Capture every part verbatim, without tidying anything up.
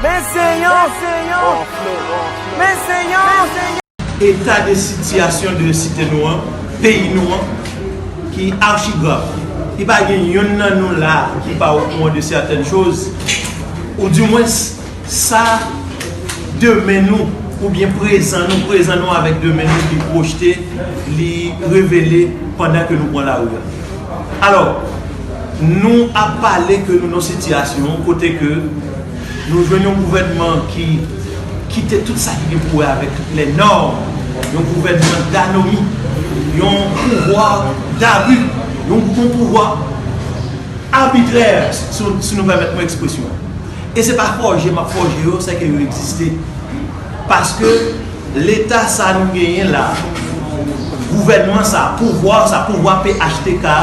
Men se yon, men se yon, men se yon. Eta de sitiyasyon de site nou an, peyi nou an, ki achigrav. Li pa gen yonn nan nou la ki pa okouran de sètèn choz, ou dimwens sa demen nou, oubyen prezan nou, prezan nou avèk demen nou, li pwojte, li revele pandan ke nou pran lari a. Alò, nou ap pale ke nou nan sitiyasyon kote ke nou jwenn yon gouvènman ki kite tout sa ki gen pou wè avèk lè nòm, yon gouvènman danomi, yon pouvwa dabi, yon, yon pouvwa abitrè, si, si nou pèmèt mwen ekspresyon. E se pa fòje m ap fòje yo, se ke yo egziste. Paske Leta sa nou genyen la, gouvènman sa, pouvwa sa, pouvwa P H T K a,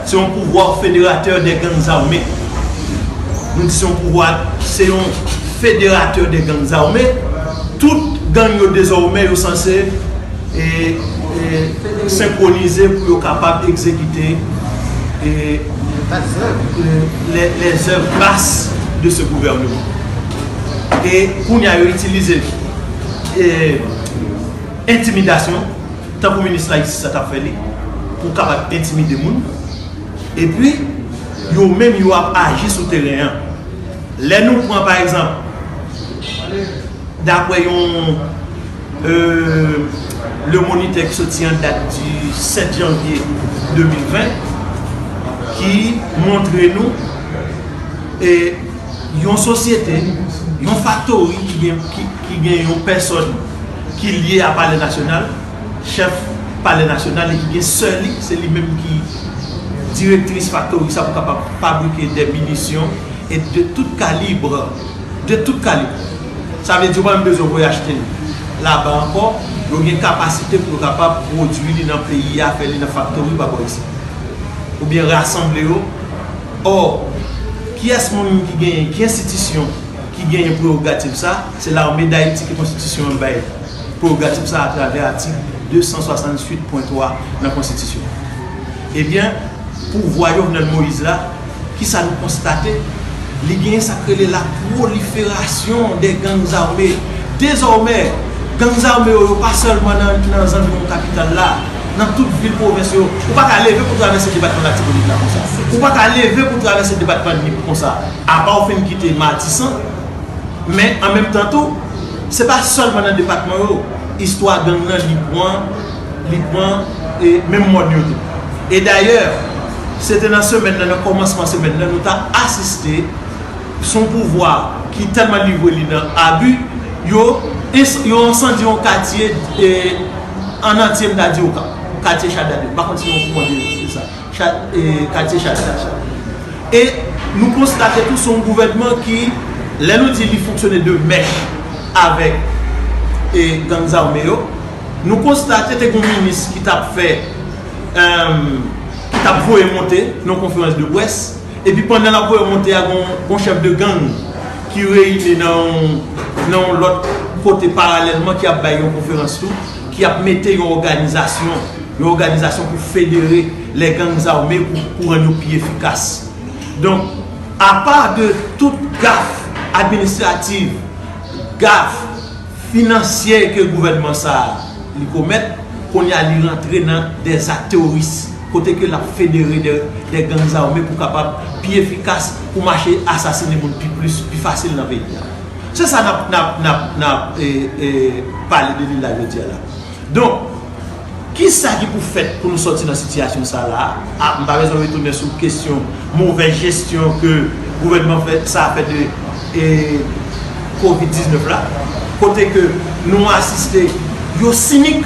se yon pouvwa federatè de gang zame. Nou di se yon pouvwa, se yon federatè de gang zame. Tout gang yo dezòmè, yo sanse e, e, senkwonize pou yo kapab egzekite e, e, les, les œuvres basses de ce gouvernement. E kounye a yo itilize e, entimidasyon, tankou minis lajistis la t ap fè li, pou kapab entimide moun. Epi, yo menm yo ap aji sou teren an. Lè nou pran, pa egzanp, daprè yon e, Le Moniteur ki soti an dat di sèt janvye de mil ven, ki montre nou e, yon sosyete, yon faktori ki gen, ki, ki gen yon pèsòn ki lye a Palè Nasyonal, chèf Palè Nasyonal, e ki gen sè li, se li menm ki direktris faktori sa pou kapab fabrike de minisyon e de tout kalib, de tout kalib. Sa vle di, ou pa menm bezwen voye achte l laba ankò, yo gen kapasite pou yo kapab pwodui li nan peyi a, fè li nan faktori pa bò isit. Oubyen rasanble yo. Ò, kiyès moun ki genyen, ki enstitisyon ki genyen prerogativ sa? Se Lame d Ayiti ke Konstitisyon an bay prerogativ sa atravè atik de san swasanntuit pwen twa nan Konstitisyon. Ebyen, pouvwa Jovenel Moïse la, kisa nou konstate? Li genyen sa k rele la proliferasyon de gang zame. Dezòmè, gang zame yo, yo pa sèlman nan, nan zanmiwon kapital la, nan tout vil pwovens yo. Ou pa ka leve pou travèse depatman Latibonit la konsa. Ou pa ka leve pou travèse depatman Nip konsa. Apa w fin kite Matisan, men an menm tan tou, se pa sèlman nan depatman yo, istwa gang nan li pran, li pran e, menm mòn yo tou. E dayè, se te nan semèn nan, nan kòmansman semèn nan, nou ta asiste, se yon pouvwa ki tèlman livre li nan abi, yo, yo ensandye yon katye e, an antye, m ta di w, katye Chadad yo. M pa konn si yon kouman de sa. Cha-, e, katye Chadad. E nou konstate tou se yon gouvènman ki, lè nou di li fonksyone de mèch avèk e, gang zame yo, nou konstate te gen yon minis ki t ap fè, e, ki t ap voye monte nan yon konferans de près, epi pandan l ap voye monte a, gon, gon chèf de gang ki reyini nan yon, nan yon lòt kote paralèlman, ki ap bay yon konferans tou, ki ap mete yon òganizasyon, yon òganizasyon pou federe lè gang zame pou, pou rann yo pi efikas. Donk, apa de tout gaf administratif, gaf finansyè ke gouvènman sa a li komèt, kounye a li rantre nan dè zak teworis, kote ke l ap federe dè, dè gang zame pou kapab pi efikas, pou mache asasine moun pi plis, pi fasil nan peyi a. Se sa n ap, n ap, n ap, n ap e, e, pale de li la jodi a la. Donk, kisa ki pou fèt pou nou sòti nan sitiyasyon sa la a? A, m pa bezwen retounen sou kesyon movèz jesyon ke gouvènman fè, sa a fè de e, kovid diznèf la, kote ke nou asiste, yo sinik,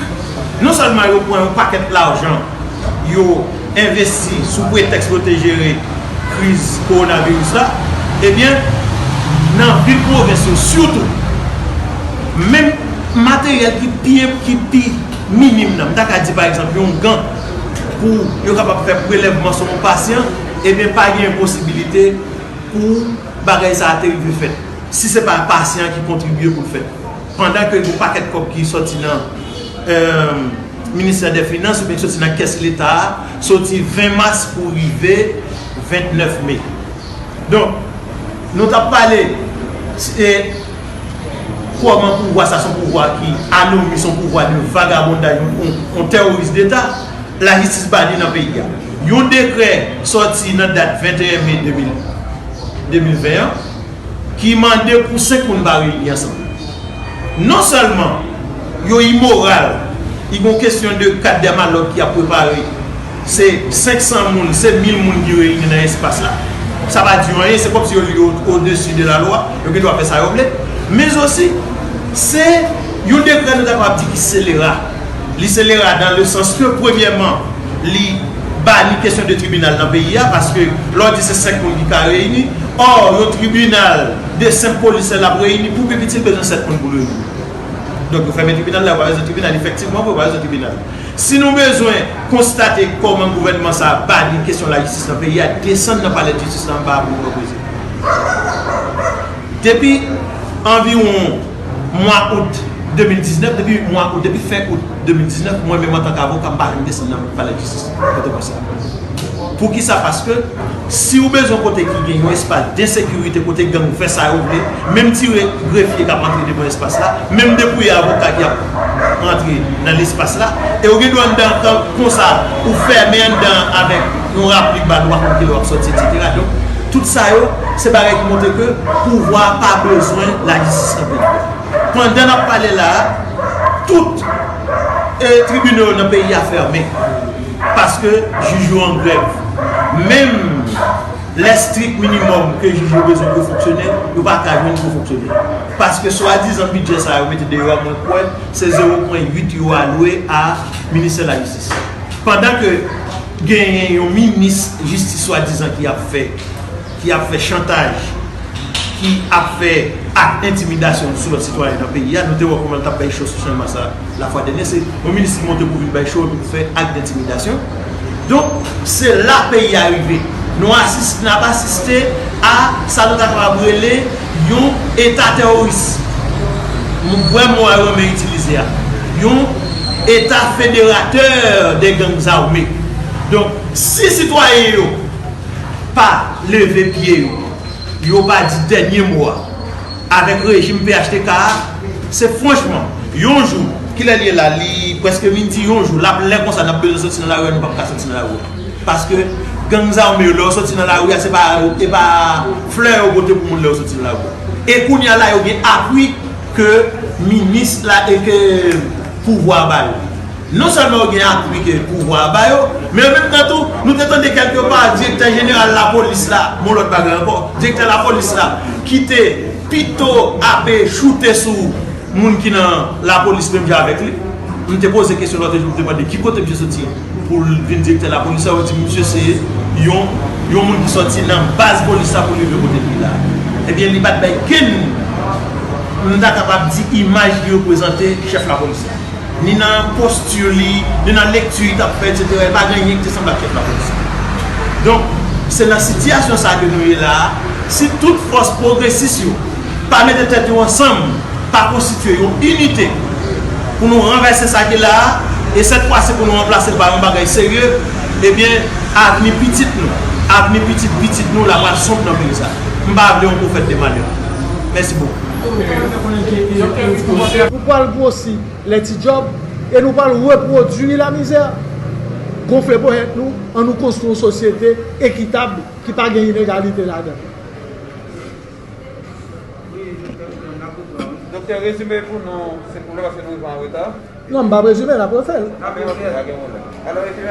non sèlman yo pran yon pakèt lajan, yo envesti sou pretèks pou yo te jere kriz kowonaviris la, ebyen, nan vil pwovens yo, sitou, menm materyèl ki pi, ki pi minim nan, m ta ka di, pa egzanp, yon gan pou yo kapab fè prelèvman sou yon pasyan, ebyen, pa gen posibilite pou bagay sa a te rive fèt, si se pa pasyan ki kontribye pou l fèt. Pandan ke gon pakèt kòb ki sòti nan, e, ministè dè finans oubyen ki sòti nan kès leta a, soti ven mas pou rive ventnèf me. Donk, nou t ap pale, e, Kòman pouvwa sa se yon pouvwa ki anomi, se yon pouvwa de vagabondaj, yon, yon, yon teworis deta, lajistis bani nan peyi a. Yon dekrè sòti nan dat venteyen me de mil, de mil ven an, ki mande pou senk moun pa reyini ansanm. Non sèlman yo imoral, li gon kesyon de kat dèmalòd ki ap prepare. Se senk san moun, se mil moun ki reyini nan espas la. Sa pa di yo anyen, se kòmsi yo, yo odesi de la lwa, yo gen dwa fè sa yo vle. Men osi, se yon dekrè nou ta kapab di ki selera. Li selera dans le sens que, premyèman, li bani kesyon de tribinal nan peyi a, paske lè w di se senk moun ki ka reyini, ò, yon tribinal de senp polis l ap reyini, pou pi piti l bezwen sèt moun pou l reyini. Donk, yo fèmen tribinal la, yo pa bezwen tribinal, efektivman, yo pa bezwen tribinal. Si nou bezwen konstate kòman gouvènman sa a bani kesyon lajistis nan peyi a, desann nan palè jistis la anba pou nou repoze. Depi anviwon mwa out de mil diznèf, depi mwa out, depi fen out de mil diznèf, mwen menm antanke avoka, m pa janm desann nan palè jistis Pòtoprens la. Poukisa? Paske si w bezwen kote ki gen yon espas de ensekirite, kote gang fè sa yo vle, menm tire grefye k ap antre devan espas la, menm depouye avoka ki ap antre nan lespas la, e w gen dwa anndan konsa, ou fèmen anndan avèk yon raplik bal, ou pa konn kilè w ap sòti, etsetera. Donk, tout sa yo, se bagay ki montre ke pouvwa a pa bezwen lajistis nan peyi a. Pandan n ap pale la a, tout, e, tribinal yo nan peyi a fèmen. Paske jij yo an grèv. Menm lè strik minimòm ke jij yo bezwen pou yo fonksyone, yo pa ka jwenn pou fonksyone. Paske swadizan bidjè sa yo mete deyò a, mwen kwè se zewo pwen uit yo alwe a ministè lajistis. Pandan ke genyen yon minis jistis swadizan ki ap fè, ki ap fè chantaj, ki ap fè ak entimidasyon sou lòt sitwayen nan peyi a. Nou te wè kòman l t ap bay cho sou Chanmas la, lafwa dènye. Se yon minis ki monte pou vin bay cho epi pou fè ak entimidasyon. Donk, se la peyi a rive. Nou asis-, n ap asiste a sa nou ta kapab rele yon eta teworis. M-, m wè mo a yo renmen itilize a. Yon eta federatè de gangs armés. Donk, si sitwayen yo pa leve pye yo, yo pa di dènye mo a avèk rejim P H T K a, se franchman, yon jou, kilè l ye la, li prèske midi, yon jou, l ap lè konsa, n ap bezwen soti nan lari a, nou p ap ka soti nan lari a. Paske gang zame yo, lè yo soti nan lari a, se pa, e pa flè yo pote pou moun lè yo soti nan lari a. E kounye a la, yo gen apui ke minis la e ke pouvwa a ba yo. Non sèlman yo gen apui ke pouvwa a ba yo, men an menm tan tou, nou te tande kèlke pa direktè jeneral lapolis la, yon lòt bagay ankò, direktè lapolis la, ki te pito ape choute sou moun ki nan lapolis menm jan avèk li. M te poze kesyon lòt jou, m te mande ki kote misye soti pou l vin direktè lapolis la, yo di misye se yon, yon moun ki sòti nan baz polis la pou l rive kote li la. Ebyen, li pa t bay kenn, nou ta kapab di, imaj ki reprezante chèf lapolis la. Ni nan posti li, ni nan lekti li t ap fè, etsetera. Li pa gen anyen ki te sanble ak chèf lapolis la. Donk, se nan sitiyasyon sa a ke nou ye la a. Si tout fòs pwogresis yo pa mete tèt yo ansanm, pa konstitye yon inite pou nou ranvèse sa ki la a, e sèt fwa si pou nou ranplase l pa yon bagay serye, ebyen, avni pitit nou, avni pitit pitit nou la pral sonb nan peyi sa a. M pa vle yon pwofèt de malè. Mèsi bokou. Nou pral gwosi lè ti djòb e nou pral repwodui lamizè. Gonfle ponyèt nou, ann nou konstwi yon sosyete ekitab ki pa gen inegalite ladan l. Doktè, rezime pou nou, silvouplè, paske nou rive an reta. Non, m p ap rezime, n ap refè l.